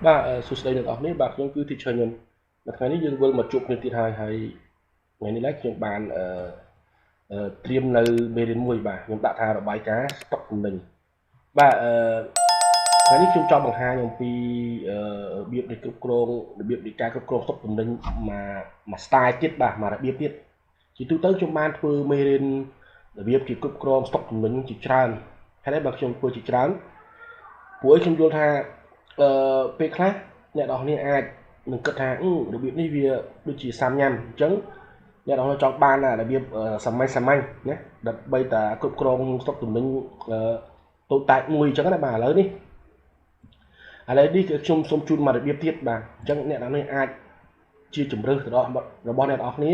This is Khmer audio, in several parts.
បាទសួស្តីអ្នកនរគ្នាបាទខ្ញុំគឺ teacher ខ្ញុំនៅថ្ងៃនេះយើងវិលមកជួបគ្នាទៀតហើយហើយថ្ងៃនេះដែរខ្ញុំបានអឺត្រៀមនៅមេរៀនមួយបាទខ្ញុំដាក់ថារបាយការណ៍ស្តុកទំនិញបាទអឺថ្ងៃនេះខ្ញុំចង់បង្ហាញអំពីរបៀបនៃគ្រប់គ្រងរបៀបនៃការគ្រប់គ្រងស្តុកទំនិញមួយ style ទៀតបាទមួយរបៀបទៀតជាទូទៅខ្ញុំបានធ្វើមេរៀនរបៀបជាគ្រប់គ្រងស្តុកទំនិញជាច្រើនហើយបើខ្ញុំធ្វើជាច្រើនព្រោះខ្ញុំយល់ថាអឺពេលខ្លះអ្នកនរគ្នាអាចនឹងគិតថារបៀបនេះវាដូចជាសាំញ៉ាំអញ្ចឹងអ្នកនរគ្នាចង់បានរបៀបសាមញ្ញសាមញ្ញណាដើម្បីតែគ្រប់គ្រងស្តុកទំនិញតូចតាចមួយអញ្ចឹងណាបាទឥឡូវនេះគឺខ្ញុំសូមជូនមករបៀបទៀតបាទអញ្ចឹងអ្នកនរគ្នាអាចជាជំរើសរបស់អ្នកនរគ្នា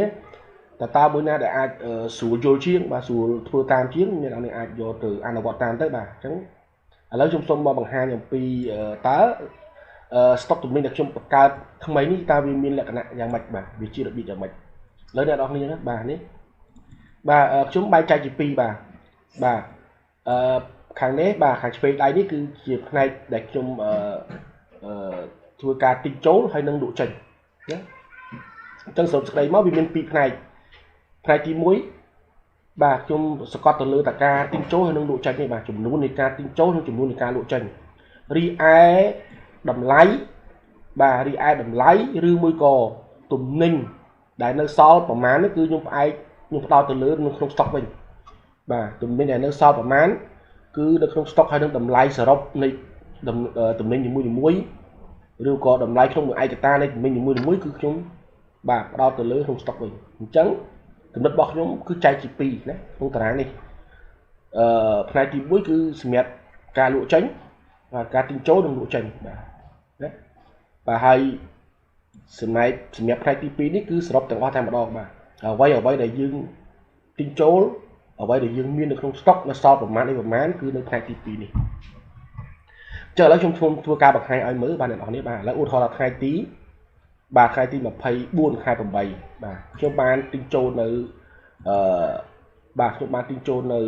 តើមួយណាដែលអាចស្រួលយល់ជាងបាទស្រួលធ្វើតាមជាងអ្នកនរគ្នាអាចយកទៅអនុវត្តតាមទៅបាទអញ្ចឹងឥឡូវខ្ញុំសូមមកបង្ហាញអំពីតើស្តុកទំនិញដែលខ្ញុំបង្កើតថ្មីនេះតើវាមានលក្ខណៈយ៉ាងម៉េចបាទវាជារបៀបយ៉ាងម៉េចឥឡូវអ្នកនរគ្នាណាបាទនេះបាទខ្ញុំបែងចែកជាពីរបាទបាទអឺខាងនេះបាទខាងឆ្វេងដៃនេះគឺជាផ្នែកដែលខ្ញុំអឺធ្វើការទិញចូលហើយនឹងលក់ចេញណាអញ្ចឹងសរុបសេចក្តីមកវាមានពីរផ្នែកផ្នែកទី1បាទខ្ញុំសង្កត់ទៅលើតការទិញចូលហើយនឹងលក់ចេញនេះបាទចំនួននៃការទិញចូលនិងចំនួននៃការលក់ចេញរីឯតម្លៃបាទរីឯតម្លៃឬមួយក៏ទំនិញដែលនៅសល់ប្រមាណនេះគឺខ្ញុំផ្អែកខ្ញុំផ្ដោតទៅលើនៅក្នុងស្តុកវិញបាទទំនិញដែលនៅសល់ប្រមាណគឺនៅក្នុងស្តុកហើយនឹងតម្លៃសរុបនៃទំនិញនីមួយៗឬក៏តម្លៃក្នុងមួយឯកតានៃទំនិញនីមួយៗគឺខ្ញុំបាទផ្ដោតទៅលើក្នុងស្តុកវិញអញ្ចឹងចំណុចរបស់ខ្ញុំគឺចែកជាពីរណាក្នុងតារាងនេះអឺផ្នែកទី1គឺសម្រាប់ការលក់ចេញបាទការទិញចូលនិងលក់ចេញបាទណាបាទហើយសម្រាប់ផ្នែកទី2នេះគឺសរុបទាំងអស់តែម្ដងបាទអ្វីដែលយើងទិញចូលអ្វីដែលយើងមាននៅក្នុងស្តុកនៅសល់ប្រមាណនេះប្រមាណគឺនៅផ្នែកទី2នេះចុះឥឡូវខ្ញុំធ្វើការបង្ហាញឲ្យមើលបាទអ្នកនរនេះបាទឥឡូវឧទាហរណ៍ថាថ្ងៃទីបាទថ្ងៃទី24ខែ8បាទខ្ញុំបានទិញចូលនៅបាទខ្ញុំបានទិញចូលនៅ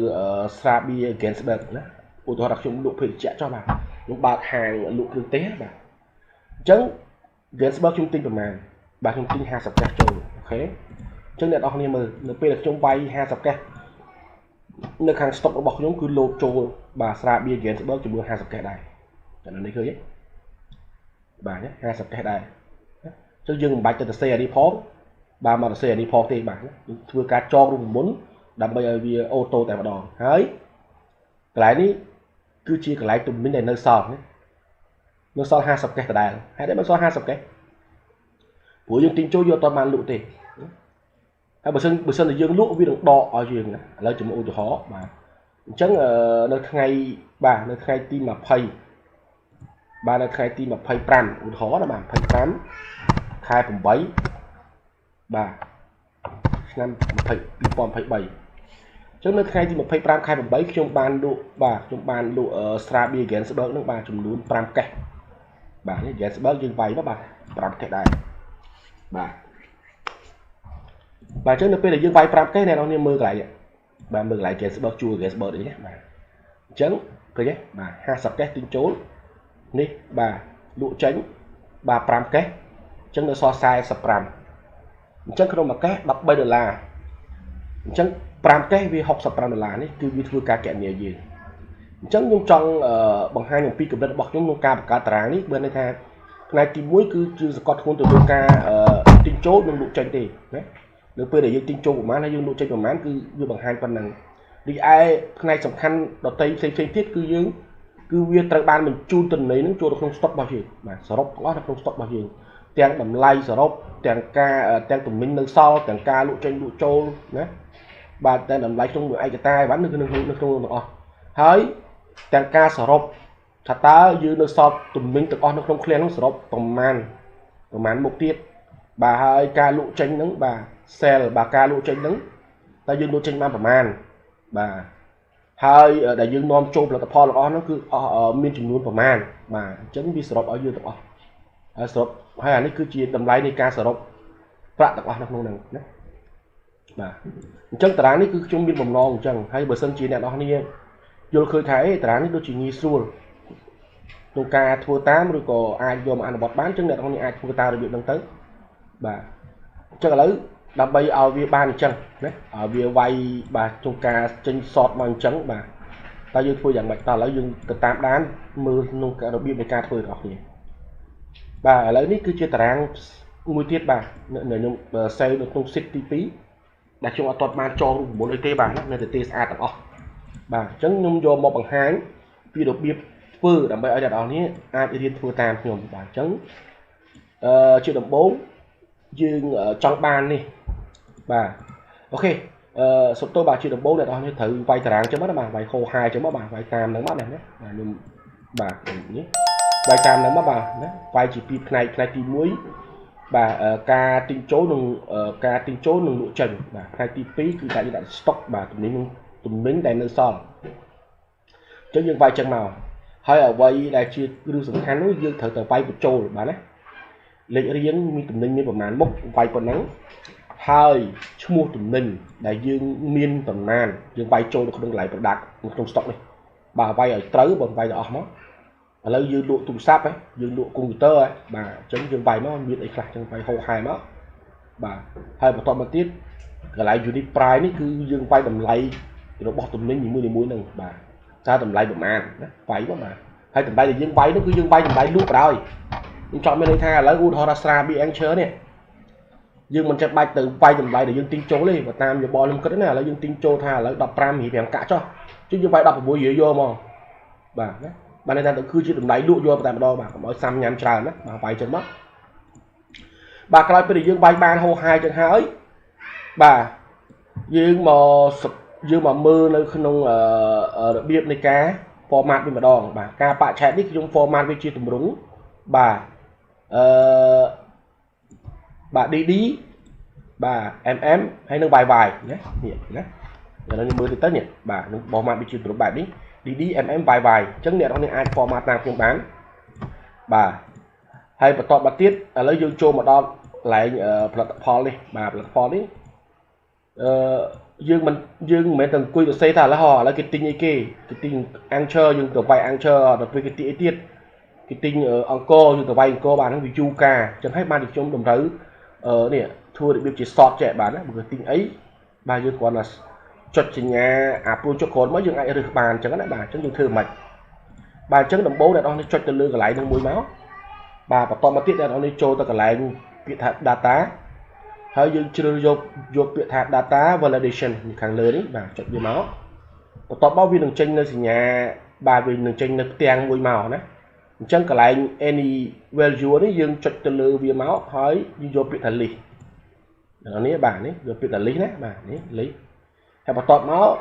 ស្រាបៀ Gainsberg ណាឧទាហរណ៍ថាខ្ញុំលក់ភេសជ្ជៈចុះបាទខ្ញុំបើកហាងលក់គ្រឿងទេសបាទអញ្ចឹង Gainsberg ខ្ញុំទិញប្រមាណបាទខ្ញុំទិញ50កេសចូលអូខេអញ្ចឹងអ្នកនរគ្នាមើលនៅពេលដែលខ្ញុំវាយ50កេសនៅខាងស្តុករបស់ខ្ញុំគឺលោតចូលបាទស្រាបៀ Gainsberg ចំនួន50កេសដែរចំណុចនេះឃើញទេបាទ50កេសដែរចឹងយើងមិនបាច់ទៅសរសេរអានេះផងបាទមកសរសេរអានេះផងទេបាទធ្វើការចងរូបមន្តដើម្បីឲ្យវាអូតូតែម្ដងហើយកន្លែងនេះគឺជាកន្លែងទំនិញដែលនៅសល់ណានៅសល់50កេសដដែលហេតុអីមិនសល់50កេសព្រោះយើងទិញចូលយកអត់បានលក់ទេហើយបើសិនតែយើងលក់វានឹងដកឲ្យយើងណាឥឡូវជំឧទាហរណ៍បាទអញ្ចឹងនៅថ្ងៃបាទនៅថ្ងៃទី20បាទនៅថ្ងៃទី25ឧទាហរណ៍ណាបាទ25ខែ8បាទឆ្នាំ2023អញ្ចឹងនៅថ្ងៃទី25ខែ8ខ្ញុំបានលក់បាទខ្ញុំបានលក់ស្រាបៀ Gainsberg នឹងបាទចំនួន5កេសបាទនេះ Gainsberg យើងវាយមកបាទ5កេសដែរបាទបាទអញ្ចឹងនៅពេលដែលយើងវាយ5កេសអ្នកនរគ្នាមើលកន្លែងបាទមើលកន្លែង Gainsberg ជួល Gainsberg នេះណាបាទអញ្ចឹងឃើញទេបាទ50កេសទិញចូលនេះបាទលក់ចេញបាទ5កេសអញ្ចឹងនៅសល់45អញ្ចឹងក្នុងមួយកេស13ដុល្លារអញ្ចឹង5កេសវា65ដុល្លារនេះគឺវាធ្វើការកណនាយើងអញ្ចឹងខ្ញុំចង់បង្ហាញអំពីកម្រិតរបស់ខ្ញុំក្នុងការបង្កើតតារាងនេះបើន័យថាផ្នែកទី1គឺជាសង្កត់ធ្ងន់ទៅលើការទិញចូលនិងលក់ចេញទេណានៅពេលដែលយើងទិញចូលប្រមាណហើយយើងលក់ចេញប្រមាណគឺវាបង្ហាញប៉ុណ្ណឹងរីឯផ្នែកសំខាន់ដទៃផ្សេងៗទៀតគឺយើងគឺវាត្រូវបានបញ្ជូនទំនិញនឹងចូលទៅក្នុងស្តុករបស់យើងបាទសរុបទាំងអស់នៅក្នុងស្តុករបស់យើងទាំងតម្លៃសរុបទាំងការទាំងទំនិញនៅសល់ទាំងការលក់ចេញលក់ចូលណាបាទតែតម្លៃក្នុងមួយឯកតាអីវ៉ាន់នៅក្នុងទាំងអស់ហើយទាំងការសរុបថាតើយើងនៅសល់ទំនិញទាំងអស់នៅក្នុងឃ្លាំងនោះសរុបប្រមាណមុខទៀតបាទហើយការលក់ចេញហ្នឹងបាទ sell បាទការលក់ចេញហ្នឹងតើយើងលក់ចេញបានប្រមាណបាទហើយដែលយើងនាំចូលផលិតផលទាំងអស់ហ្នឹងគឺអស់មានចំនួនប្រមាណបាទអញ្ចឹងវាសរុបឲ្យយើងទាំងអស់ហើយសរុបហើយអានេះគឺជាតម្លៃនៃការសរុបប្រាក់ទាំងអស់នៅក្នុងហ្នឹងណាបាទអញ្ចឹងតារាងនេះគឺខ្ញុំមានបំណងអញ្ចឹងហើយបើសិនជាអ្នកនរគ្នាយល់ឃើញថាអេតារាងនេះដូចជាងាយស្រួល ក្នុងការធ្វើតាមឬក៏អាចយកមកអនុវត្តបានអញ្ចឹងអ្នកទាំងនេះអាចធ្វើតាមរបៀបហ្នឹងទៅបាទអញ្ចឹងឥឡូវដើម្បីឲ្យវាបានអញ្ចឹងណាឲ្យវាវាយបាទក្នុងការចេញ sort មកអញ្ចឹងបាទតើយើងធ្វើយ៉ាងម៉េចតើឥឡូវយើងទៅតាមដានមើលក្នុងរបៀបនៃការធ្វើរបស់គ្នាបាទឥឡូវនេះគឺជាតារាងមួយទៀតបាទខ្ញុំ save នៅក្នុង sheet ទី2ដែលខ្ញុំអត់ទាន់បានចងរូបមន្តអីទេបាទនៅតែទេស្អាតទាំងអស់បាទអញ្ចឹងខ្ញុំយកមកបង្ហាញពីរបៀបធ្វើដើម្បីឲ្យអ្នកនរនេះអាចរៀនធ្វើតាមខ្ញុំបាទអញ្ចឹងអឺជាដំបូងយើងចង់បាននេះបាទ OK អឺសុំទោសបាទជាដំបូងអ្នកនរនេះត្រូវវាយតារាងចឹងមកណាបាទវាយហោហាយចឹងមកបាទវាយតាមហ្នឹងមកណាបាទខ្ញុំបាទនេះវាយតាមហ្នឹងមកបាទណាវាយជាពីរផ្នែកផ្នែកទី1បាទការទិញចូលនិងការទិញចូលនិងលក់ចេញបាទផ្នែកទី2គឺការយើងដាក់ stock បាទទំនិញទំនិញដែលនៅសល់អញ្ចឹងយើងវាយចឹងមកហើយអ្វីដែលជារឿងសំខាន់នោះយើងត្រូវតែវាយបញ្ចូលបាទណាលេខរៀងមានទំនិញមានប្រមាណមុខវាយប៉ុណ្ណឹងហើយឈ្មោះទំនិញដែលយើងមានប្រមាណយើងវាយចូលនៅក្នុងកន្លែង product នៅក្នុង stock នេះបាទវាយឲ្យត្រូវបើវាយទៅអស់មកឥឡូវយើងលក់ទូរស័ព្ទហ៎យើងលក់កុំព្យូទ័រហ៎បាទអញ្ចឹងយើងវាយមកមានអីខ្លះអញ្ចឹងវាយហោហែមកបាទហើយបន្តមកទៀតកន្លែង unit price នេះគឺយើងវាយតម្លៃរបស់ទំនិញនីមួយៗហ្នឹងបាទតើតម្លៃប្រមាណណាវាយមកបាទហើយតម្លៃដែលយើងវាយនោះគឺយើងវាយតម្លៃលក់បណ្ដោយខ្ញុំចង់មានន័យថាឥឡូវឧទាហរណ៍ថាស្រាបៀ Anchor នេះយើងមិនចាំបាច់ទៅវាយតម្លៃដែលយើងទិញចូលទេបើតាមយោបល់ខ្ញុំគិតណាឥឡូវយើងទិញចូលថាឥឡូវ15រៀល5កាក់ចុះជិះយើងវាយ16រៀលយកមកបាទណាបាទន័យថាទៅគឺជាតម្លៃលក់យកតែម្ដងបាទកុំឲ្យសាំញ៉ាំច្រើនណាបាទវាយចឹងមកបាទក្រោយពេលដែលយើងវាយបានហោហាយចឹងហើយបាទយើងមកមើលនៅក្នុងរបៀបនៃការ format វិញម្ដងបាទការបច្ឆេទនេះខ្ញុំ format វាជាទម្រង់បាទអឺបាទ DD បាទ MM ហើយនឹង YY ណានេះណាឥឡូវខ្ញុំមើលទៅនេះបាទនឹង format វាជាទម្រង់បែបនេះ DD MM YY អញ្ចឹងអ្នកនរនេះអាច format តាមខ្ញុំបានបាទហើយបន្តមកទៀតឥឡូវយើងចូលមកដល់កន្លែងផលិតផលនេះបាទផលិតផលនេះអឺយើងមិនយើងមិនមែនតែអង្គុយសរសេរថាឥឡូវហ៎ឥឡូវគេទិញអីគេគេទិញ Anchor យើងទៅវាយ Anchor ដល់ពេលគេទិញអីទៀតគេទិញអង្គយើងទៅវាយអង្គបាទហ្នឹងវាយូរការអញ្ចឹងហើយបានជាខ្ញុំតម្រូវអឺនេះធ្វើរបៀបជា sort ចេះបាទណាបើគេទិញអីបាទយើងគ្រាន់តែចុចសញ្ញាអាព្រួយចុចក្រោយមកយើងអាចរើសបានអញ្ចឹងណាបាទអញ្ចឹងយើងធ្វើមិនបាទអញ្ចឹងដំបូងអ្នកនរនេះចុចទៅលើកន្លែងនឹងមួយមកបាទបន្តមកទៀតអ្នកនរនេះចូលទៅកន្លែងពាក្យថា data ហើយយើងជ្រើសយកយកពាក្យថា data validation ខាងលើនេះបាទចុចវាមកបន្ទាប់មកវានឹងចេញនៅសញ្ញាបាទវានឹងចេញនៅផ្ទាំងមួយមកណាអញ្ចឹងកន្លែង any value នេះយើងចុចទៅលើវាមកហើយយើងយកពាក្យថា list នេះបាទនេះយកពាក្យថា list ណាបាទនេះ list ហើយបន្ទាប់មក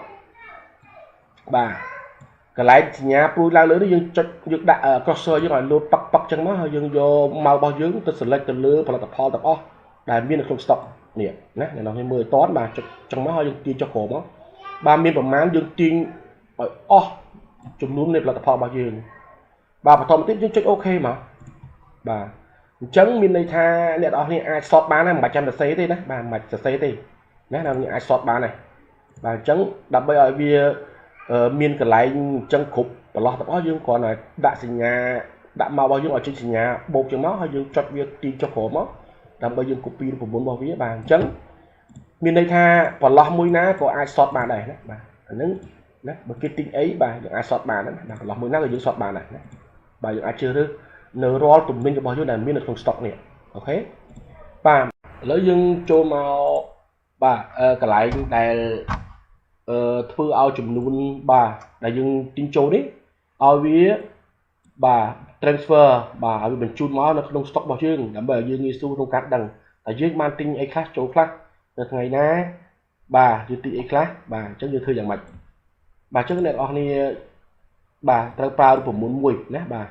បាទកន្លែងសញ្ញាព្រួយឡើងលើនេះយើងចុចយើងដាក់ cursor យើងឲ្យលោតប៉ឹកប៉ឹកចឹងមកហើយយើងយកម៉ៅរបស់យើងទៅ select ទៅលើផលិតផលទាំងអស់ដែលមាននៅក្នុង stock នេះណាអ្នកនរមើលឲ្យតន់បាទចុចចឹងមកហើយយើងទាញចុះក្រោមមកបាទមានប្រមាណយើងទាញឲ្យអស់ចំនួននៃផលិតផលរបស់យើងបាទបន្តមកទៀតយើងចុច OK មកបាទអញ្ចឹងមានន័យថាអ្នកនរគ្នាអាច sort បានណាមិនបាច់ចាំសរសេរទេណាបាទមិនបាច់សរសេរទេណាអ្នកនរអាច sort បានដែរបាទអញ្ចឹងដើម្បីឲ្យវាមានកន្លែងអញ្ចឹងគ្រប់ប្រឡោះទាំងអស់យើងគ្រាន់តែដាក់សញ្ញាដាក់មករបស់យើងឲ្យចេញសញ្ញាបូកចឹងមកហើយយើងចុចវាទាញចុះក្រោមមកដើម្បីយើង copy រូបមន្តរបស់វាបាទអញ្ចឹងមានន័យថាប្រឡោះមួយណាក៏អាច sort បានដែរណាបាទអាហ្នឹងណាបើគេទិញអីបាទយើងអាច sort បានណាបាទប្រឡោះមួយណាក៏យើង sort បានដែរណាបាទយើងអាចជ្រើសរើសនៅរាល់ទំនិញរបស់យើងដែលមាននៅក្នុង stock នេះ OK បាទឥឡូវយើងចូលមកបាទកន្លែងដែលអឺធ្វើឲ្យចំនួនបាទដែលយើងទិញចូលនេះឲ្យវាបាទ transfer បាទឲ្យវាបញ្ជូនមកនៅក្នុង stock របស់យើងដើម្បីឲ្យយើងងាយស្រួលក្នុងការដឹងតែយើងបានទិញអីខ្លះចូលខ្លះនៅថ្ងៃណាបាទយើងទិញអីខ្លះបាទអញ្ចឹងយើងធ្វើយ៉ាងម៉េចបាទអញ្ចឹងអ្នកនរគ្នាបាទត្រូវប្រើរូបមន្តមួយណាបាទ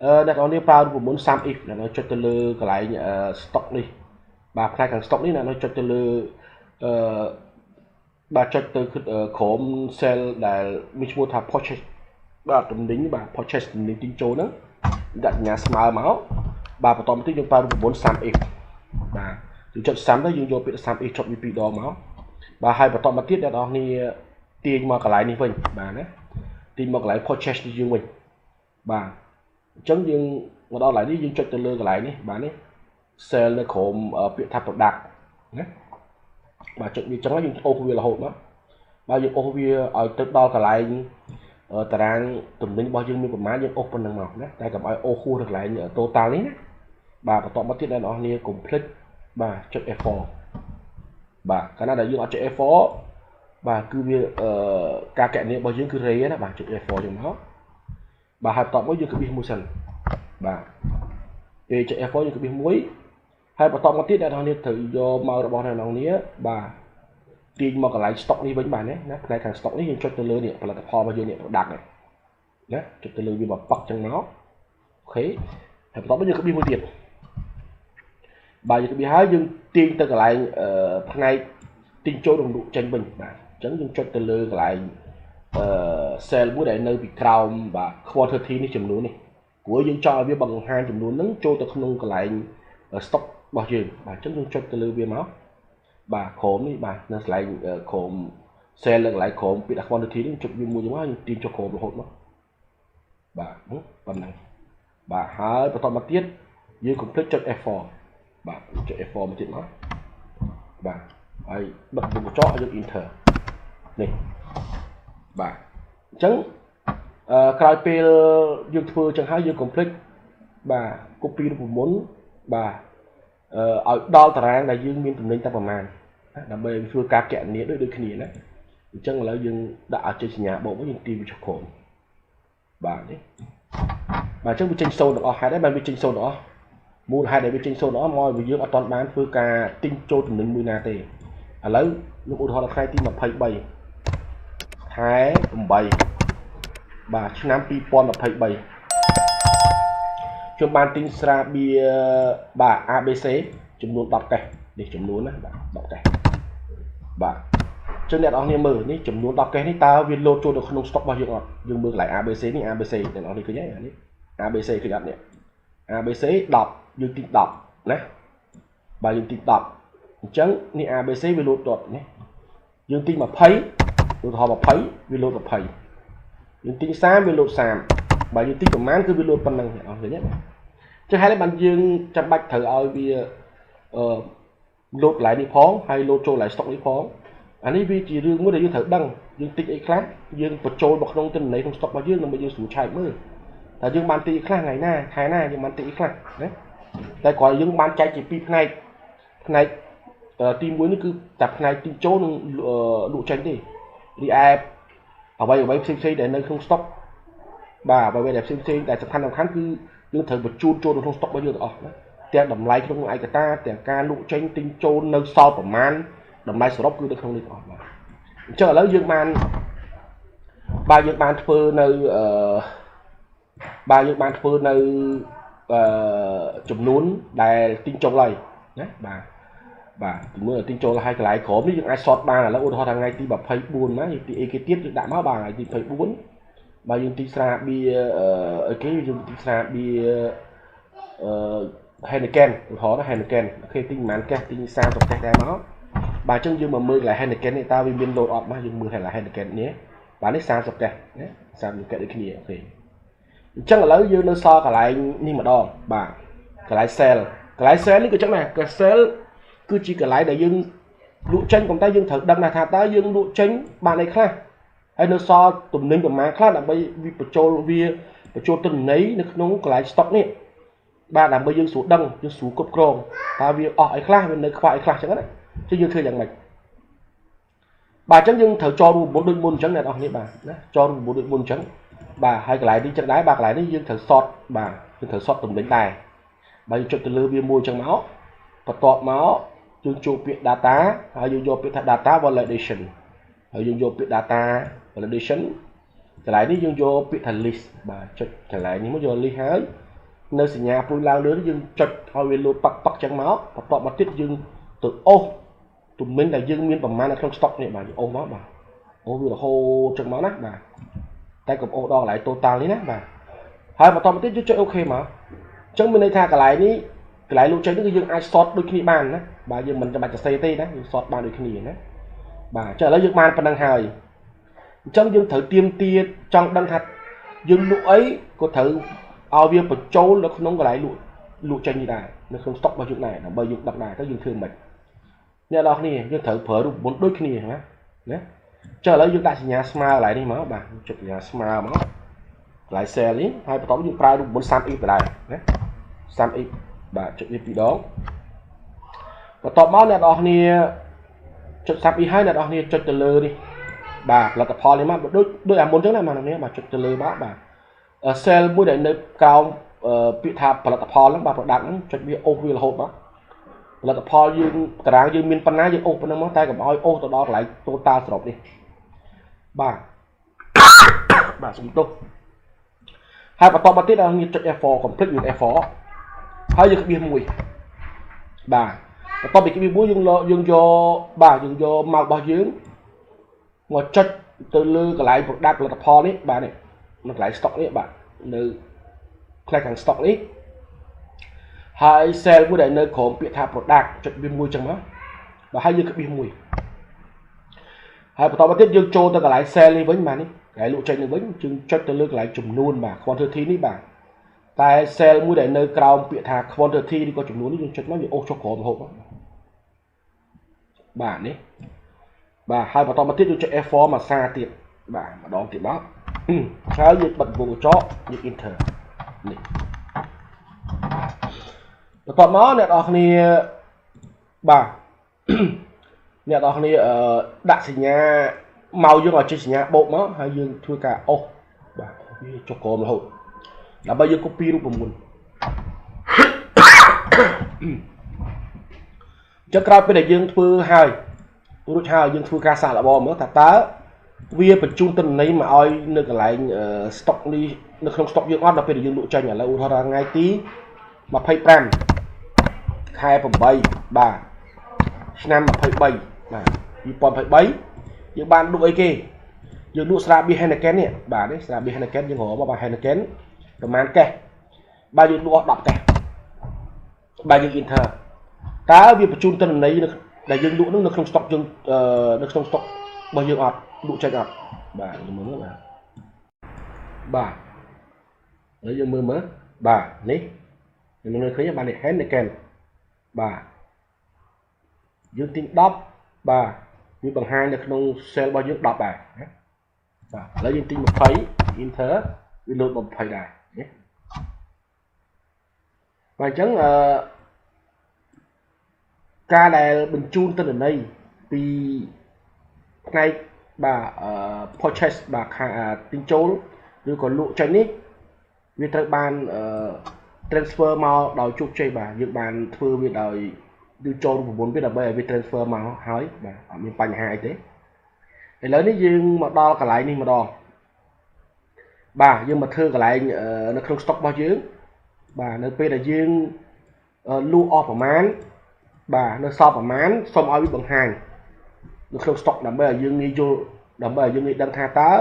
អឺអ្នកនរគ្នាប្រើរូបមន្ត sum if អ្នកនរចុចទៅលើកន្លែង stock នេះបាទផ្នែកខាង stock នេះអ្នកនរចុចទៅលើអឺបាទចុចទៅក្រោម cell ដែលមានឈ្មោះថា purchase បាទទំនិញបាទ purchase ទំនិញទិញចូលហ្នឹងដាក់សញ្ញាស្មើមកបាទបន្តមកទៀតយើងប្រើរូបមន្ត sum if បាទយើងចុច sum ទៅយើងយកពាក្យ sum if ចុចវាពីរដងមកបាទហើយបន្តមកទៀតអ្នកនរគ្នាទាញមកកន្លែងនេះវិញបាទណាទាញមកកន្លែង purchase នេះយើងវិញបាទ អញ្ចឹងយើងមកដល់កន្លែងនេះយើងចុចទៅលើកន្លែងនេះបាទនេះ cell នៅក្រោមពាក្យថា product ណាបាទចុចវាចឹងហើយយើងអូសវារហូតមកបាទយើងអូសវាឲ្យទៅដល់កន្លែងតារាងទំនិញរបស់យើងមានប្រមាណយើងអូសប៉ុណ្្នឹងមកណាតែកុំឲ្យអូសហួសទៅកន្លែង total នេះណាបាទបន្ទាប់មកទៀតអ្នកនរគ្នាកុំភ្លេចបាទចុច F4 បាទកាលណាដែលយើងអត់ចុច F4 បាទគឺវាការកណនារបស់យើងគឺរេណាបាទចុច F4 ចឹងមកបាទហើយបន្ទាប់មកយើងក្បៀសមួយសិនបាទពេលចុច F4 យើងក្បៀសមួយហើយបន្ទាប់មកទៀតអ្នកនរគ្នាត្រូវយកមករបស់អ្នកនរគ្នាបាទទាញមកកន្លែង stock នេះវិញបាទណាផ្នែកខាង stock នេះយើងចុចទៅលើនេះផលិតផលរបស់យើងនេះ product នេះណាចុចទៅលើវាមកប៉ាក់ចឹងមកអូខេហើយបន្ទាប់មកយើងក្បៀសមួយទៀតបាទយើងក្បៀសហើយយើងទាញទៅកន្លែងផ្នែកទាញចូលរំលក់ចេញវិញបាទអញ្ចឹងយើងចុចទៅលើកន្លែងcell មួយដែលនៅពីក្រោមបាទ quantity នេះចំនួននេះព្រោះយើងចង់ឲ្យវាបង្ហាញចំនួនហ្នឹងចូលទៅក្នុងកន្លែង stock របស់យើងបាទអញ្ចឹងយើងចុចទៅលើវាមកបាទក្រោមនេះបាទនៅកន្លែងក្រោម cell នៅកន្លែងក្រោមពាក្យថា quantity នេះចុចវាមួយមកយើងទាញចុះក្រោមរហូតមកបាទប៉ុណ្ណឹងបាទហើយបន្តមកទៀតយើងកុំភ្លេចចុច F4 បាទចុច F4 មកទៀតមកបាទហើយបិទវងកញ្ចក់ឲ្យយើង enter នេះបាទអញ្ចឹងក្រោយពេលយើងធ្វើចឹងហើយយើងកុំភ្លេចបាទ copy រូបមន្តបាទឲ្យដល់តារាងដែលយើងមានទំនិញតែប្រមាណដើម្បីធ្វើការកណនាដូចគ្នាណាអញ្ចឹងឥឡូវយើងដាក់ឲ្យចេញសញ្ញាបូកមកយើងទាញវាចុះក្រោមបាទនេះបាទអញ្ចឹងវាចេញ0ទាំងអស់ហេតុអីបានវាចេញ0ទាំងអស់មូលហេតុដែលវាចេញ0ទាំងអស់មកឲ្យយើងអត់ទាន់បានធ្វើការទិញចូលទំនិញមួយណាទេឥឡូវខ្ញុំឧទាហរណ៍ដល់ថ្ងៃទី23ខែ8បាទឆ្នាំ2023ខ្ញុំបានទិញស្រាបៀរបាទ ABC ចំនួន10កេសនេះចំនួនណាបាទ10កេសបាទអញ្ចឹងអ្នកនរគ្នាមើលនេះចំនួន10កេសនេះតើវាលោតចូលទៅក្នុង stock របស់យើងអត់យើងមើលកន្លែង ABC នេះ ABC អ្នកនរគ្នាឃើញទេអានេះ ABC ឃើញអត់នេះ ABC 10យើងទិញ10ណាបាទយើងទិញ10អញ្ចឹងនេះ ABC វាលោតដល់នេះយើងទិញ20ឧទាហរណ៍20វាលោត20យើងទិញ30វាលោត30បើយើងទិញប្រមាណគឺវាលោតប៉ុណ្ណឹងអ្នកនរឃើញទេបាទចឹងហើយបានយើងចាំបាច់ត្រូវឲ្យវាអឺលោតកន្លែងនេះផងហើយលោតចូលកន្លែង stock នេះផងអានេះវាជារឿងមួយដែលយើងត្រូវដឹងយើងទិញអីខ្លះយើងបញ្ចូលមកក្នុងទិន្នន័យក្នុង stock របស់យើងដើម្បីយើងស្រួលឆែកមើលតើយើងបានទិញអីខ្លះថ្ងៃណាខែណាយើងបានទិញអីខ្លះណាតែគ្រាន់យើងបានចែកជាពីរផ្នែកផ្នែកទី1នេះគឺតែផ្នែកទិញចូលនិងលក់ចេញទេរីឯអ្វីផ្សេងៗដែលនៅក្នុង stock បាទអ្វីដែលផ្សេងៗដែលសំខាន់គឺយើងត្រូវបញ្ជូនចូលក្នុង stock របស់យើងទាំងអស់ណាទាំងតម្លៃក្នុងឯកតាទាំងការលក់ចេញទិញចូលនៅសល់ប្រមាណតម្លៃសរុបគឺនៅក្នុងនេះទាំងអស់បាទអញ្ចឹងឥឡូវយើងបានបាទយើងបានធ្វើនៅបាទយើងបានធ្វើនៅចំនួនដែលទិញចូលហើយណាបាទបាទចំនួនដែលទិញចូលហើយកន្លែងក្រោមនេះយើងអាចសតបានឥឡូវឧទាហរណ៍ថាថ្ងៃទី24ណាយើងទីអីគេទៀតយើងដាក់មកបាទថ្ងៃទី24បាទយើងទិញស្រាបៀអីគេយើងទិញស្រាបៀអឺ Heineken ឧទាហរណ៍ណា Heineken អូខេទិញប្រហែលកេសទិញ30កេសដែរមកបាទអញ្ចឹងយើងមកមើលកន្លែង Heineken នេះតើវាមានលោតអត់មកយើងមើលកន្លែង Heineken នេះបាទនេះ30កេសណា30កេសដូចគ្នាអូខេអញ្ចឹងឥឡូវយើងនៅសល់កន្លែងនេះម្ដងបាទកន្លែង sell កន្លែង sell នេះក៏ចឹងដែរកន្លែង sell គឺជាកន្លែងដែលយើងលក់ចេញប៉ុន្តែយើងត្រូវដឹងថាតើយើងលក់ចេញបានអីខ្លះហើយនៅសល់ទំនិញប្រមាណខ្លះដើម្បីវាបញ្ចូលទិន្នន័យនៅក្នុងកន្លែង stock នេះបាទដើម្បីយើងស្រួលដឹងយើងស្រួលគ្រប់គ្រងតើវាអស់អីខ្លះវានៅខ្វះអីខ្លះចឹងណាចឹងយើងធ្វើយ៉ាងម៉េចបាទអញ្ចឹងយើងត្រូវចររូបមន្តដូចមុនអញ្ចឹងអ្នកនរគ្នាបាទណាចររូបមន្តដូចមុនអញ្ចឹងបាទហើយកន្លែងនេះចឹងដែរបាទកន្លែងនេះយើងត្រូវសតបាទយើងត្រូវសតទំនិញដែរបាទយើងចុចទៅលើវាមួយចឹងមកបន្ទាប់មកយើងចូលពាក្យ data ហើយយើងយកពាក្យថា data validation ហើយយើងយកពាក្យ data validation កន្លែងនេះយើងយកពាក្យថា list បាទចុចកន្លែងនេះមកយក list ហើយនៅសញ្ញាព្រួយឡើងលើនេះយើងចុចឲ្យវាលោតប៉ាក់ប៉ាក់ចឹងមកបន្ទាប់មកទៀតយើងទៅអូសទំនិញដែលយើងមានប្រមាណនៅក្នុង stock នេះបាទយើងអូសមកបាទអូសវារហូតចឹងមកណាបាទតែកុំអូសដល់កន្លែង total នេះណាបាទហើយបន្តមកទៀតយើងចុច OK មកអញ្ចឹងមានន័យថាកន្លែងនេះកន្លែងលក់ចេញនេះគឺយើងអាច sort ដូចគ្នាបានណាបាទយើងមិនចាំបាច់សរសេរទេណាយើង sort បានដូចគ្នាណាបាទអញ្ចឹងឥឡូវយើងបានប៉ុណ្្នឹងហើយអញ្ចឹងយើងត្រូវទៀមទាចង់ដឹងថាយើងលក់អីក៏ត្រូវ ឲ្យវាបញ្ចូលនៅក្នុងកន្លែងលក់ចេញនេះដែរនៅក្នុង stock របស់យើងដែរដើម្បីយើងដឹកដែរទៅយើងធ្វើមិនអ្នកនរគ្នាយើងត្រូវប្រើរូបមន្តដូចគ្នាណាណាចុះឥឡូវយើងដាក់សញ្ញាស្មើកន្លែងនេះមកបាទចុចសញ្ញាស្មើមកកន្លែង cell នេះហើយបន្ទាប់យើងប្រើរូបមន្ត 30x ដែរណា 30x បាទចុចវាពីរដងបន្ទាប់មកអ្នកនរគ្នាចុច 30x ហើយអ្នកនរគ្នាចុចទៅលើនេះបាទផលិតផលនេះមកដូចអាមុនចឹងណាបាទអ្នកបាទចុចទៅលើបាទបាទ cell មួយដែលនៅក្រោមពាក្យថាផលិតផលហ្នឹងបាទ product ហ្នឹងចុចវាអូសវារហូតបាទផលិតផលយើងតារាងយើងមានប៉ុណ្ណាយើងអូសប៉ុណ្ណឹងមកតែកុំឲ្យអូសទៅដល់កន្លែង total សរុបនេះបាទបាទសុំទោសហើយបន្តមកទៀតដល់យើងចុច F4 complete យើង F4 ហើយយើងក្បៀសមួយបាទបន្ទាប់ពីក្បៀសមួយយើងយើងយកបាទយើងយកម៉ៅរបស់យើងមកចុចទៅលើកន្លែង product ផលិតផលនេះបាទនេះនៅកន្លែង stock នេះបាទនៅផ្នែកខាង stock នេះហើយ cell មួយដែលនៅក្រោមពាក្យថា product ចុចវាមួយចឹងមកបាទហើយយើងក្បៀសមួយហើយបន្តមកទៀតយើងចូលទៅកន្លែង cell នេះវិញបាទនេះកន្លែងលក់ចេញនេះវិញយើងចុចទៅលើកន្លែងចំនួនបាទ quantity នេះបាទតែ cell មួយដែលនៅក្រោមពាក្យថា quantity ឬក៏ចំនួននេះយើងចុចមកយើងអូសចុះក្រោមរហូតបាទនេះបាទហើយបន្តមកទៀតយើងចុច F4 មួយសារទៀតបាទម្ដងទៀតមកហើយយើងបិទវងកញ្ចក់យើង enter នេះបន្ទាប់មកអ្នកនរគ្នាបាទអ្នកនរគ្នាដាក់សញ្ញាមកយើងឲ្យចេញសញ្ញាបូកមកហើយយើងធ្វើការអូសបាទវាចុះក្រោមរហូតដើម្បីយើង copy រូបមន្តចឹងក្រោយពេលដែលយើងធ្វើហើយរួចហើយយើងធ្វើការសាកល្បងមើលថាតើវាបញ្ជូនទិន្នន័យមកឲ្យនៅកន្លែង stock នេះនៅក្នុង stock យើងអត់ដល់ពេលដែលយើងលក់ចេញឥឡូវឧទាហរណ៍ថាថ្ងៃទី25ខែ8បាទឆ្នាំ23បាទ2023យើងបានលក់អីគេយើងលក់ស្រាបៀរ Heineken នេះបាទនេះស្រាបៀរ Heineken យើងរកមកបាទ Heineken ប្រហែលកេះបាទយើងលក់អស់10កេះបាទយើង enter តើវាបញ្ជូនទិន្នន័យដែលយើងលក់នោះនៅក្នុង stock យើងនៅក្នុង stock របស់យើងអត់លក់ចេញអត់បាទយើងមើលមើលបាទបាទហើយយើងមើលមើលបាទនេះយើងមើលឃើញបាទនេះ Heineken បាទយើងទិញ10បាទវាបង្ហាញនៅក្នុង cell របស់យើង10ដែរណាបាទឥឡូវយើងទិញ20 enter វាលោតមក20ដែរណាបាទអញ្ចឹងអឺការដែលបញ្ជូនទិន្នន័យពីផ្នែកបាទ purchase បាទខាទិញចូលឬក៏លក់ចេញនេះវាត្រូវបាន transfer មកដោយជោគជ័យបាទយើងបានធ្វើវាដោយយើងចូលរូបមន្តវាដើម្បីឲ្យវា transfer មកហើយបាទអត់មានបញ្ហាអីទេឥឡូវនេះយើងមកដល់កន្លែងនេះម្ដងបាទយើងមកធ្វើកន្លែងនៅក្នុង stock របស់យើងបាទនៅពេលដែលយើងលក់អស់ប្រមាណបាទនៅសល់ប្រមាណសូមឲ្យវាបង្ហាញនៅក្នុង stock ដើម្បីឲ្យយើងងាយយល់ដើម្បីឲ្យយើងងាយដឹងថាតើ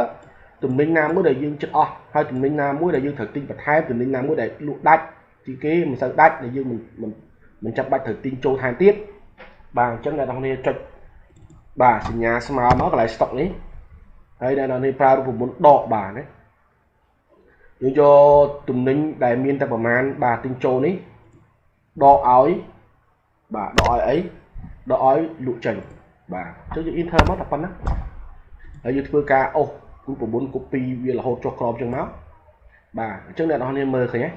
ទំនិញណាមួយដែលយើងចិត្តអស់ហើយទំនិញណាមួយដែលយើងត្រូវទិញបន្ថែមទំនិញណាមួយដែលលក់ដាច់ជាងគេមិនសូវដាច់ដែលយើងមិនចាំបាច់ត្រូវទិញចូលថែមទៀតបាទអញ្ចឹងអ្នកនរគ្នាចុចបាទសញ្ញាស្មើមកកន្លែង stock នេះហើយអ្នកនរគ្នាប្រើរូបមន្តដកបាទណាយើងយកទំនិញដែលមានតែប្រមាណបាទទិញចូលនេះដកឲ្យបាទដកឲ្យអីដកឲ្យលក់ចេញបាទអញ្ចឹងយើង enter មកតែប៉ុណ្ណាហើយយើងធ្វើការអូសរូបមន្ត copy វារហូតចុះក្រោមអញ្ចឹងមកបាទអញ្ចឹងអ្នកនរគ្នាមើលឃើញទេ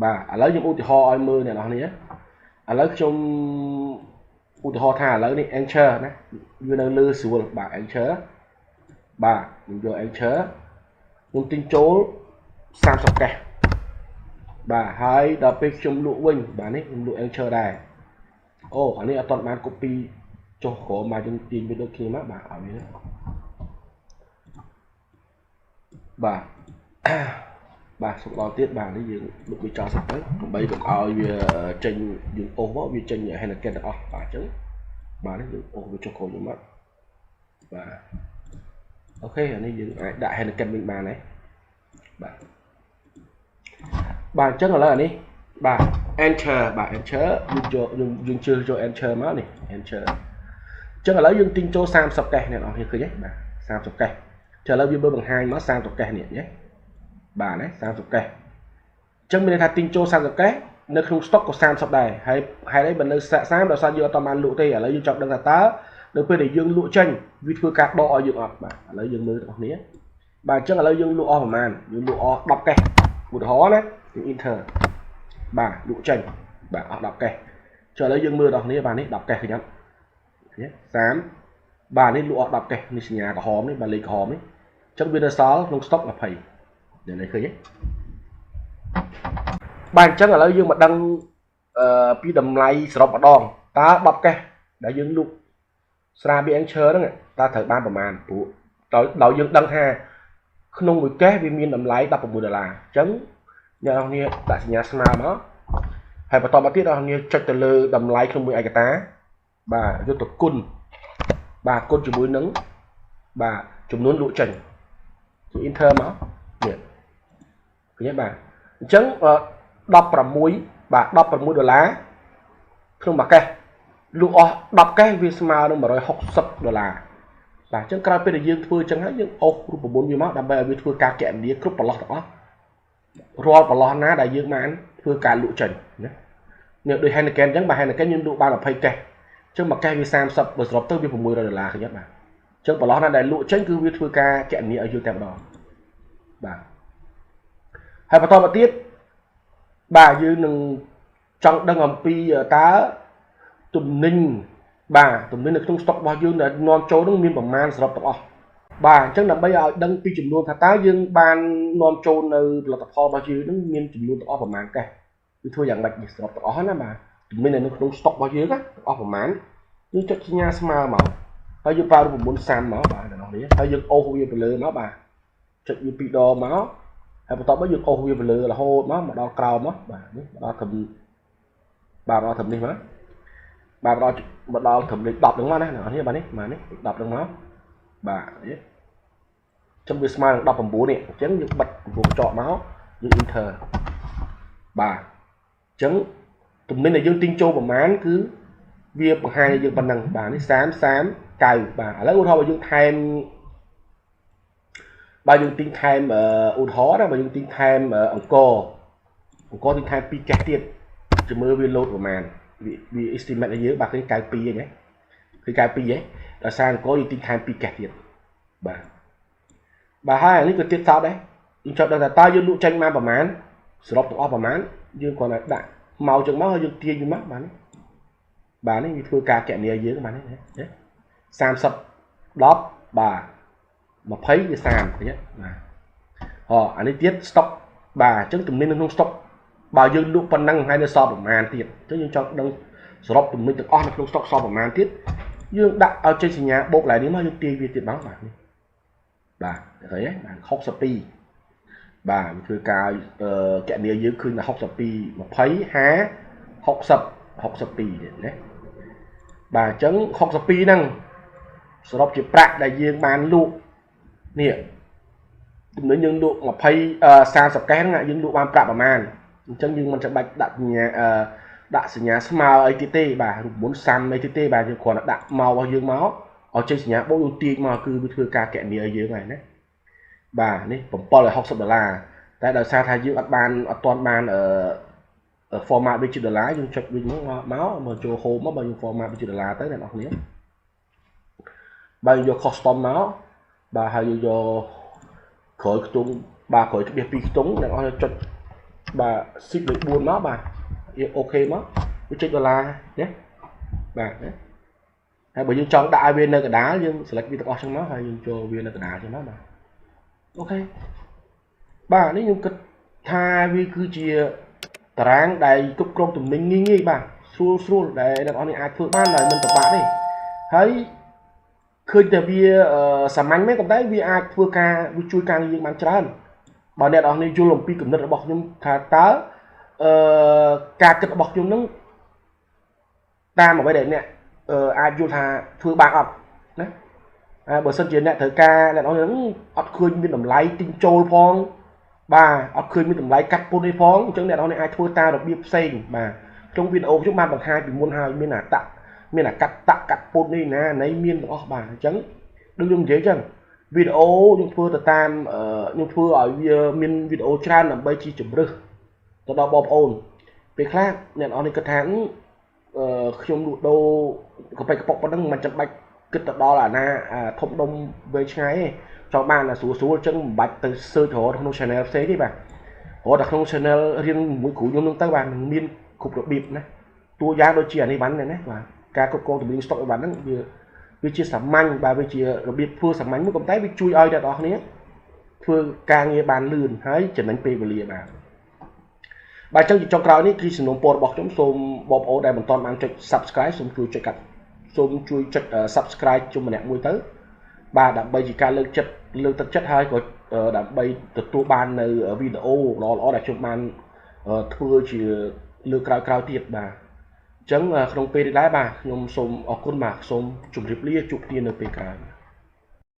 បាទឥឡូវខ្ញុំឧទាហរណ៍ឲ្យមើលអ្នកនរគ្នាឥឡូវខ្ញុំឧទាហរណ៍ថាឥឡូវនេះ Anchor ណាវានៅលើស្រួលបាទ Anchor បាទខ្ញុំយក Anchor ខ្ញុំទិញចូល30កេះបាទហើយដល់ពេលខ្ញុំលក់វិញបាទនេះខ្ញុំលក់ Anchor ដែរអូអានេះអត់ទាន់បាន copy ចុះក្រោមបាទយើងទាញវាដូចគ្នាមកបាទឲ្យវាបាទបាទសុំដល់ទៀតបាទនេះយើងលុបវាចោលសិនទៅដើម្បីកុំឲ្យវាចេញយើងអូសមកវាចេញ Heineken ទាំងអស់បាទអញ្ចឹងបាទនេះយើងអូសវាចុះក្រោមយើងមកបាទ OK អានេះយើងអាចដាក់ Heineken វិញបានហើយបាទបាទអញ្ចឹងឥឡូវអានេះបាទ enter បាទ enter យើងយកយើងជ្រើសយក enter មកនេះ enter អញ្ចឹងឥឡូវយើងទិញចូល30កេះអ្នកនរគ្នាឃើញទេបាទ30កេះចុះឥឡូវវាមើលបង្ហាញមក30កេះនេះណាបាទណា30កេះ ចឹងមានន័យថាទិញចូល30កេសនៅក្នុង stock ក៏30ដែរហើយហេតុអីបើនៅ30ដោយសារយើងអត់តបានលក់ទេឥឡូវយើងចង់ដឹងថាតើនៅពេលដែលយើងលក់ចេញវាធ្វើការដកឲ្យយើងអត់បាទឥឡូវយើងមើលទាំងអស់គ្នាបាទអញ្ចឹងឥឡូវយើងលក់អស់ប្រហែលយើងលក់អស់10កេសឧទាហរណ៍ណាយើង enter បាទលក់ចេញបាទអស់10កេសចុះឥឡូវយើងមើលដល់គ្នាបាទនេះ10កេសឃើញអត់30បាទនេះលក់អស់10កេសនេះសញ្ញាក្រហមនេះបាទលេខក្រហមនេះអញ្ចឹងវានៅសល់ក្នុង stock 20នេះឃើញទេបាទអញ្ចឹងឥឡូវយើងមកដឹងអឺពីតម្លៃសរុបម្ដងតើ10កេសដែលយើងលក់ស្រាបៀរ Anchor ហ្នឹងតើត្រូវបានប្រមាណព្រោះដោយយើងដឹងថាក្នុងមួយកេសវាមានតម្លៃ16ដុល្លារអញ្ចឹងអ្នកនរគ្នាដាក់សញ្ញាស្មើមកហើយបន្តមកទៀតអ្នកនរគ្នាចុចទៅលើតម្លៃក្នុងមួយឯកតាបាទយកទៅគុណបាទគុណជាមួយនឹងបាទចំនួនលក់ចេញគឺ enter មកនេះឃើញទេបាទអញ្ចឹង16បាទ16ដុល្លារក្នុងមួយកេសលក់អស់10កេសវាស្មើនឹង160ដុល្លារបាទអញ្ចឹងក្រោយពេលដែលយើងធ្វើអញ្ចឹងហើយយើងអូសរូបមន្តវាមកដើម្បីឲ្យវាធ្វើការកណនាគ្រប់ប្រឡោះទាំងអស់រាល់ប្រឡោះណាដែលយើងបានធ្វើការលក់ចេញណានេះដូច Heineken អញ្ចឹងបាទ Heineken យើងលក់បាន20កេសអញ្ចឹងមួយកេសវា30បើសរុបទៅវា600ដុល្លារឃើញអត់បាទអញ្ចឹងប្រឡោះណាដែលលក់ចេញគឺវាធ្វើការកណនាឲ្យយើងតែម្ដងបាទហើយបន្តមកទៀតបាទយើងនឹងចង់ដឹងអំពីតើទំនិញបាទទំនិញនៅក្នុងស្តុករបស់យើងដែលនាំចូលនឹងមានប្រមាណសរុបទាំងអស់បាទអញ្ចឹងដើម្បីឲ្យដឹងពីចំនួនថាតើយើងបាននាំចូលនៅផលិតផលរបស់យើងនឹងមានចំនួនទាំងអស់ប្រមាណកេះវាធ្វើយ៉ាងម៉េចនេះសរុបទាំងអស់ណាបាទទំនិញនៅក្នុងស្តុករបស់យើងណាទាំងអស់ប្រមាណយើងចុចសញ្ញាស្មើមកហើយយើងប្រើរូបមន្តសាំមកបាទអ្នកនរនេះហើយយើងអូសវាទៅលើមកបាទចុចវាពីរដងមកហើយបន្ទាប់មកយើងអូសវាទៅលើរហូតមកមកដល់ក្រោមមកបាទនេះមកដល់ត្រឹមបាទមកដល់ត្រឹមនេះមកបាទមកដល់ត្រឹមលេខ10ហ្នឹងមកណាអ្នកនរនេះបាទនេះបាទនេះលេខ10ហ្នឹងមកបាទនេះចឹងវាស្មើនឹង19នេះអញ្ចឹងយើងបិទកំពុងចកមកយើង enter បាទអញ្ចឹងទំនិញដែលយើងទិញចូលប្រមាណគឺវាបង្ហាញឲ្យយើងប៉ុណ្ណឹងបាទនេះ30 30 9បាទឥឡូវឧទាហរណ៍បើយើងថែមបើយើងទិញថែមឧទាហរណ៍ណាបើយើងទិញថែមអង្គអង្គទិញថែម2កេសទៀតជំរឿវាលោតប្រមាណវា estimate ឲ្យយើងបាទឃើញ92ហ្នឹងឃើញ92ហ៎ដោយសារអង្គយើងទិញថែម2កេសទៀតបាទបាទហើយអានេះក៏ទៀតសោតដែរយើងចង់ដឹងថាតើយើងលក់ចេញមកប្រមាណសរុបទាំងអស់ប្រមាណយើងគ្រាន់តែដាក់មកចឹងមកហើយយើងទាញវាមកបាទនេះបាទនេះវាធ្វើការកណនាយើងបាទនេះ30 10បាទ20វា30ឃើញទេបាទអូអានេះទៀត stock បាទអញ្ចឹងទំនិញនៅក្នុង stock បើយើងលក់ប៉ុណ្ណឹងហើយនៅសល់ប្រមាណទៀតអញ្ចឹងយើងចង់ដឹងសរុបទំនិញទាំងអស់នៅក្នុង stock សល់ប្រមាណទៀតយើងដាក់ឲ្យចេញសញ្ញាបូកឡើងនេះមកយើងទាញវាទៀតមកបាទនេះបាទឃើញទេបាទ62បាទវាធ្វើការកណនាយើងឃើញថា62 20 50 60 62ទៀតណាបាទអញ្ចឹង62ហ្នឹងសរុបជាប្រាក់ដែលយើងបានលក់នេះទំនិញយើងលក់20 30កេសហ្នឹងយើងលក់បានប្រាក់ប្រមាណអញ្ចឹងយើងមិនចាំបាច់ដាក់សញ្ញាដាក់សញ្ញាស្មើអីទៀតទេបាទរូបមន្តសាំអីទៀតទេបាទយើងគ្រាន់តែដាក់មករបស់យើងមកឲ្យចេញសញ្ញាបូកយើងទាញមកគឺវាធ្វើការកណនាឲ្យយើងហើយណាបាទនេះ760ដុល្លារតែដោយសារថាយើងអត់បានអត់ទាន់បានអឺ format វាជាដុល្លារយើងចុចវិញមកមកមកចូល home មកបើយើង format វាជាដុល្លារទៅអ្នកនរគ្នាបើយើងយក custom មកបាទហើយយើងយកក្រោយខ្ទង់បាទក្រោយក្បៀស2ខ្ទង់អ្នកនរចុចបាទ shift លេខ4មកបាទយើង OK មកវាចេញដុល្លារណាបាទណាហើយបើយើងចង់ដាក់ឲ្យវានៅកណ្ដាលយើង select វាទាំងអស់ចឹងមកហើយយើងចូលវានៅកណ្ដាលចឹងមកបាទ OK បាទនេះខ្ញុំគិតថាវាគឺជាតារាងដែលគ្រប់គ្រងទំនិញងាយងាយបាទស្រួលស្រួលដែលអ្នកនរនេះអាចធ្វើបានដោយមិនពិបាកទេហើយឃើញតែវាសាមញ្ញមែនប៉ុន្តែវាអាចធ្វើការវាជួយការងារយើងបានច្រើនបើអ្នកនរនេះយល់អំពីគំនិតរបស់ខ្ញុំថាតើអឺការគិតរបស់ខ្ញុំនឹងតាមអ្វីដែលអ្នកអាចយល់ថាធ្វើបានអត់ណាហើយបើសិនជាអ្នកត្រូវការអ្នកនរអត់ឃើញមានតម្លៃទិញចូលផងបាទអត់ឃើញមានតម្លៃកាត់ពន្ធនេះផងអញ្ចឹងអ្នកនរនេះអាចធ្វើតាមរបៀបផ្សេងបាទក្នុងវីដេអូខ្ញុំបានបង្ហាញពីមុនហើយមានអាតាក់មានអាកាត់តាក់កាត់ពន្ធនេះណានៃមានទាំងអស់បាទអញ្ចឹងដូចខ្ញុំនិយាយអញ្ចឹងវីដេអូខ្ញុំធ្វើទៅតាមខ្ញុំធ្វើឲ្យវាមានវីដេអូច្រើនដើម្បីជាជំរើស ទៅដល់បងប្អូនពេលខ្លះអ្នកនរនេះគិតថាអឺខ្ញុំលក់ដូរកប៉ិកប៉ុកប៉ុណ្ណឹងមិនចាំបាច់គិតទៅដល់អាណាធំដុំវែងឆ្ងាយទេចង់បានអាស្រួលស្រួលអញ្ចឹងមិនបាច់ទៅ search រកក្នុង channel ផ្សេងទេបាទរកតែក្នុង channel រៀនមួយគ្រូខ្ញុំនឹងទៅបាទនឹងមានគ្រប់របៀបណាតួយ៉ាងដូចជាអានេះបានណាបាទការគ្រប់គ្រងទំនិញ stock អីបានហ្នឹងវាជាសាមញ្ញបាទវាជារបៀបធ្វើសាមញ្ញមួយក៏តែវាជួយឲ្យអ្នកនរគ្នាធ្វើការងារបានលឿនហើយចំណេញពេលវេលាបាទបាទអញ្ចឹងជាចុងក្រោយនេះគឺសំណូមពររបស់ខ្ញុំសូមបងប្អូនដែលមិនទាន់បានចុច Subscribe សូមជួយចុចកាត់សូមជួយចុច Subscribe ជុំម្នាក់មួយទៅបាទដើម្បីជាការលើកចិត្តលើកទឹកចិត្តហើយក៏ដើម្បីទទួលបាននៅវីដេអូល្អៗដែលខ្ញុំបានធ្វើជាលើកក្រោយៗទៀតបាទអញ្ចឹងក្នុងពេលនេះដែរបាទខ្ញុំសូមអរគុណបាទសូមជម្រាបលាជួបគ្នានៅពេលក្រោយ។